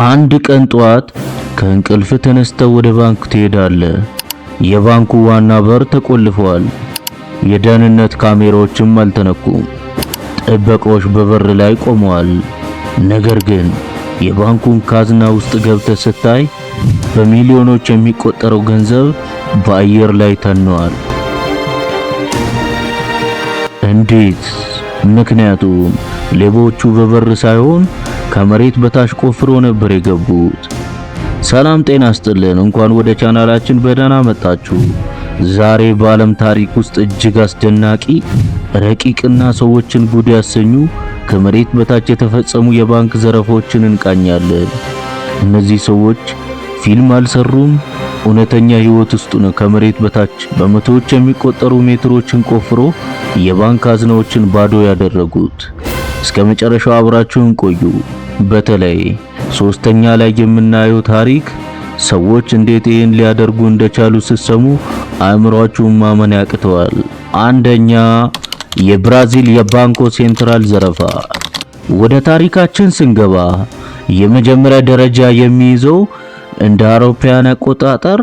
አንድ ቀን ጠዋት ከእንቅልፍ ተነስተህ ወደ ባንክ ትሄዳለህ። የባንኩ ዋና በር ተቆልፏል። የደህንነት ካሜራዎችም አልተነኩም። ጥበቃዎች በበር ላይ ቆመዋል። ነገር ግን የባንኩን ካዝና ውስጥ ገብተህ ስታይ በሚሊዮኖች የሚቆጠረው ገንዘብ በአየር ላይ ተኗል። እንዴት? ምክንያቱም ሌቦቹ በበር ሳይሆን ከመሬት በታች ቆፍሮ ነበር የገቡት። ሰላም ጤና ይስጥልን። እንኳን ወደ ቻናላችን በደህና መጣችሁ። ዛሬ በዓለም ታሪክ ውስጥ እጅግ አስደናቂ፣ ረቂቅና ሰዎችን ጉድ ያሰኙ ከመሬት በታች የተፈጸሙ የባንክ ዘረፋዎችን እንቃኛለን። እነዚህ ሰዎች ፊልም አልሰሩም። እውነተኛ ህይወት ውስጥ ነው ከመሬት በታች በመቶዎች የሚቆጠሩ ሜትሮችን ቆፍሮ የባንክ ካዝናዎችን ባዶ ያደረጉት። እስከ መጨረሻው አብራችሁን ቆዩ። በተለይ ሶስተኛ ላይ የምናየው ታሪክ ሰዎች እንዴት ይህን ሊያደርጉ እንደቻሉ ስትሰሙ አእምሯችሁን ማመን ያቅተዋል። አንደኛ፣ የብራዚል የባንኮ ሴንትራል ዘረፋ። ወደ ታሪካችን ስንገባ የመጀመሪያ ደረጃ የሚይዘው እንደ አውሮፓውያን አቆጣጠር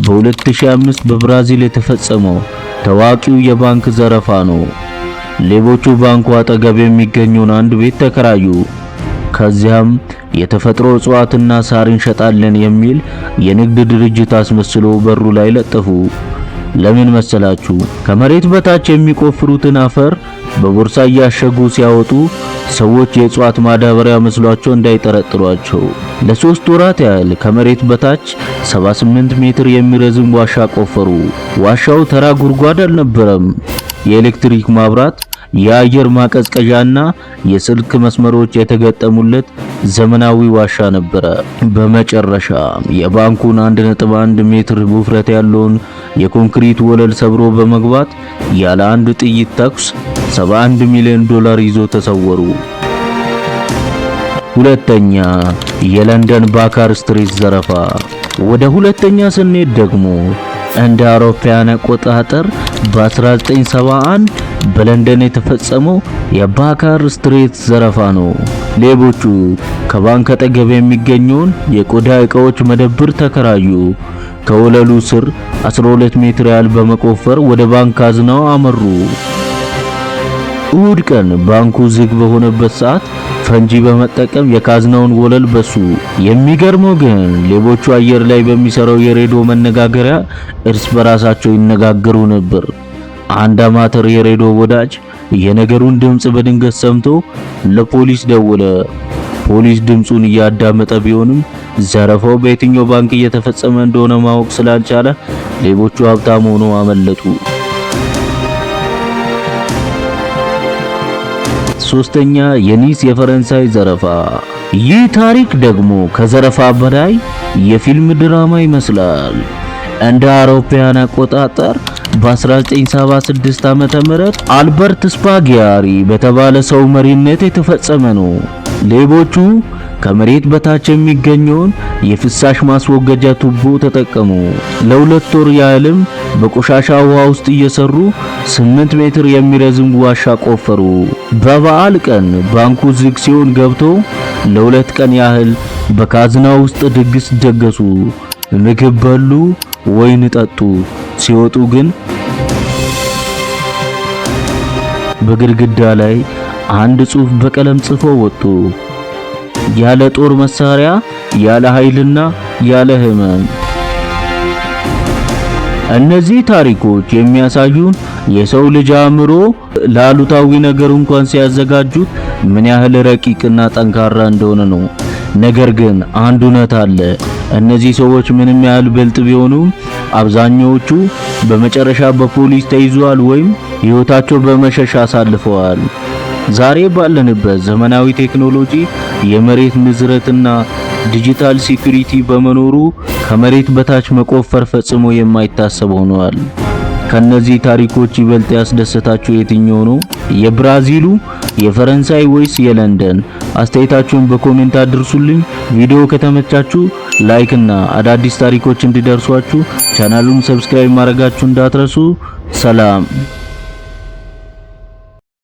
በ2005 በብራዚል የተፈጸመው ታዋቂው የባንክ ዘረፋ ነው። ሌቦቹ ባንኩ አጠገብ የሚገኘውን አንድ ቤት ተከራዩ። ከዚያም የተፈጥሮ እጽዋትና ሳር እንሸጣለን የሚል የንግድ ድርጅት አስመስሎ በሩ ላይ ለጠፉ። ለምን መሰላችሁ? ከመሬት በታች የሚቆፍሩትን አፈር በቦርሳ እያሸጉ ሲያወጡ ሰዎች የእጽዋት ማዳበሪያ መስሏቸው እንዳይጠረጥሯቸው። ለ3 ወራት ያህል ከመሬት በታች 78 ሜትር የሚረዝም ዋሻ ቆፈሩ። ዋሻው ተራ ጉድጓድ አልነበረም። የኤሌክትሪክ ማብራት፣ የአየር ማቀዝቀዣና የስልክ መስመሮች የተገጠሙለት ዘመናዊ ዋሻ ነበረ። በመጨረሻ የባንኩን 1.1 ሜትር ውፍረት ያለውን የኮንክሪት ወለል ሰብሮ በመግባት ያለ አንድ ጥይት ተኩስ 71 ሚሊዮን ዶላር ይዞ ተሰወሩ። ሁለተኛ፣ የለንደን ባካር ስትሪት ዘረፋ። ወደ ሁለተኛ ስንሄድ ደግሞ እንደ አውሮፓውያን አቆጣጠር በ1971 በለንደን የተፈጸመው የባካር ስትሪት ዘረፋ ነው። ሌቦቹ ከባንክ አጠገብ የሚገኘውን የቆዳ ዕቃዎች መደብር ተከራዩ። ከወለሉ ስር 12 ሜትር ያህል በመቆፈር ወደ ባንክ ካዝናው አመሩ። እሁድ ቀን ባንኩ ዝግ በሆነበት ሰዓት ፈንጂ በመጠቀም የካዝናውን ወለል በሱ። የሚገርመው ግን ሌቦቹ አየር ላይ በሚሰራው የሬዲዮ መነጋገሪያ እርስ በራሳቸው ይነጋገሩ ነበር። አንድ አማተር የሬዲዮ ወዳጅ የነገሩን ድምጽ በድንገት ሰምቶ ለፖሊስ ደወለ። ፖሊስ ድምጹን እያዳመጠ ቢሆንም ዘረፋው በየትኛው ባንክ እየተፈጸመ እንደሆነ ማወቅ ስላልቻለ ሌቦቹ ሀብታም ሆነው አመለጡ። ሶስተኛ፣ የኒስ የፈረንሳይ ዘረፋ። ይህ ታሪክ ደግሞ ከዘረፋ በላይ የፊልም ድራማ ይመስላል። እንደ አውሮፓውያን አቆጣጠር በ1976 ዓመተ ምህረት አልበርት ስፓጊያሪ በተባለ ሰው መሪነት የተፈጸመ ነው። ሌቦቹ ከመሬት በታች የሚገኘውን የፍሳሽ ማስወገጃ ቱቦ ተጠቀሙ። ለ2 ወር ያህልም በቆሻሻ ውሃ ውስጥ እየሰሩ 8 ሜትር የሚረዝም ዋሻ ቆፈሩ። በበዓል ቀን ባንኩ ዝግ ሲሆን ገብቶ ለ2 ቀን ያህል በካዝና ውስጥ ድግስ ደገሱ። ምግብ በሉ፣ ወይን ጠጡ። ሲወጡ ግን በግድግዳ ላይ አንድ ጽሑፍ በቀለም ጽፈው ወጡ። ያለ ጦር መሳሪያ፣ ያለ ኃይልና ያለ ህመም። እነዚህ ታሪኮች የሚያሳዩን የሰው ልጅ አእምሮ ለአሉታዊ ነገር እንኳን ሲያዘጋጁት ምን ያህል ረቂቅና ጠንካራ እንደሆነ ነው። ነገር ግን አንድ እውነት አለ። እነዚህ ሰዎች ምንም ያህል ብልጥ ቢሆኑም አብዛኛዎቹ በመጨረሻ በፖሊስ ተይዘዋል ወይም ሕይወታቸው በመሸሽ አሳልፈዋል። ዛሬ ባለንበት ዘመናዊ ቴክኖሎጂ፣ የመሬት ንዝረትና digital security በመኖሩ ከመሬት በታች መቆፈር ፈጽሞ የማይታሰብ ሆኗል። ከነዚህ ታሪኮች ይበልጥ ያስደሰታችሁ የትኛው ነው? የብራዚሉ፣ የፈረንሳይ ወይስ የለንደን? አስተያየታችሁን በ comment አድርሱልኝ። ቪዲዮ ከተመቻችሁ like እና አዳዲስ ታሪኮች እንዲደርሷችሁ ቻናሉን subscribe ማድረጋችሁ እንዳትረሱ። ሰላም።